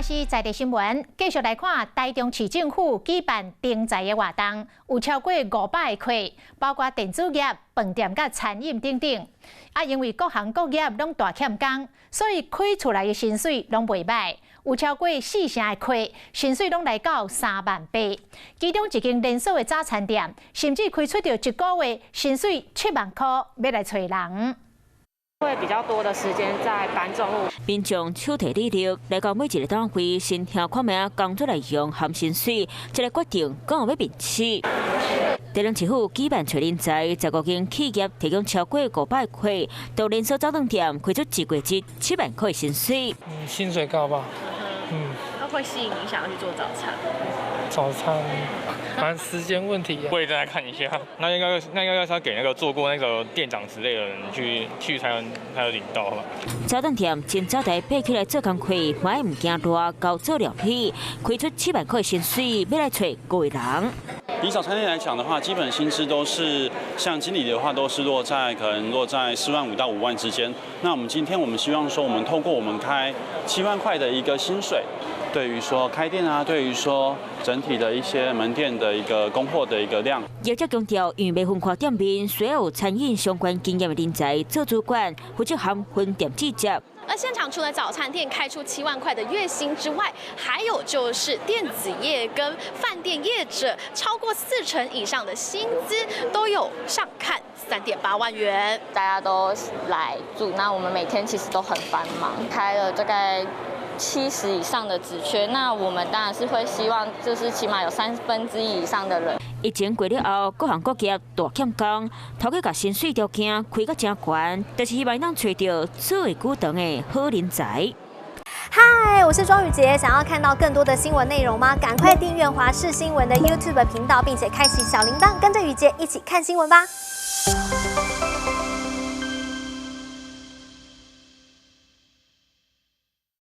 是在地新聞，繼續來看台中市政府舉辦徵才的活動，有超過500個缺，包括電子業、飯店佮餐飲等等。啊，因為各行各業攏大欠工，所以開出來的薪水攏袂䆀，有超過四成的缺，薪水攏來到3萬8。其中一間連鎖的早餐店，甚至開出著一個月薪水7萬箍，欲來揣人。會比較多的時間在搬重物。民眾手提履歷來到每一个單位，先聽看覓工作內容含薪水，才來決定敢有欲面試。台中市府舉辦揣人才，15間企業提供超過500個缺，到連鎖早頓店開出一月值7萬塊薪水。嗯，薪水高吧？嗯。那會吸引你想要去做早餐？早餐，反正時間問題。會再來看一下，那應該是要給那個做過那個店長之類的人去才能領到吧。早頓店真早台爬起來做工課，嘛會毋驚熱，𠢕做料理，開出七萬塊薪水，欲來揣五个人。以早餐店來講的話，基本薪資都是像經理的話，都是落在可能落在4萬5到5萬之間。那我們今天我們希望說，我們透過我們開七萬塊的一個薪水，對於說開店啊，對於說整體的一些門店的一個供貨的一個量。業者強調，因為袂分看店面，需要有餐飲相關經驗的人才做主管，負責含分店職責。而現場除了早餐店開出七萬塊的月薪之外，還有就是電子業跟飯店業者，超過四成以上的薪資都有上看3.8萬元。大家都來做，那我們每天其實都很繁忙，開了大概70以上的職缺，那我們當然是會希望，就是起碼有1/3以上的人。疫情過了後，各行各業大欠工，頭家共薪水條件開甲誠懸，就是希望能揣著做會久長的好人才。嗨，我是莊宇傑，想要看到更多的新聞內容嗎？趕快訂閱華視新聞的 YouTube 頻道，並且開啟小鈴鐺，跟着宇傑一起看新聞吧。